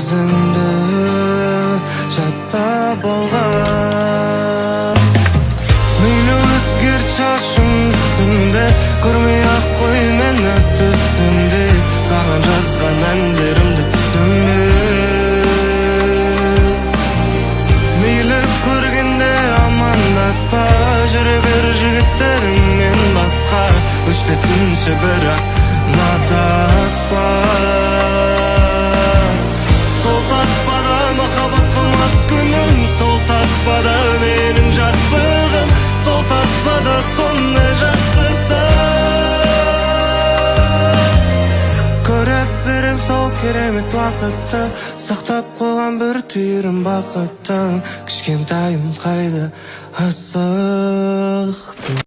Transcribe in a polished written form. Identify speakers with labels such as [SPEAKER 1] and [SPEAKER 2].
[SPEAKER 1] Сөзіңді жаттап алған. Мейлі, өзгерт шашым, түсімді. Көрмей ақ қой мені түсіңде. Саған жазған әндерімді түсінбе. Мейлі, көргенде амандаспа. Жүре бер жігіттеріңмен басқа. Өшпесінші, бірақ мына таспа. Сол таспада махаббатқа мас күнім, сол таспада менің жастығым, сол таспада сондай жақсысың. Көріп берем сол керемет уақытты. Сақтап қойған бір түйірім бақыттың. Кішкентайым, қайда асықтың?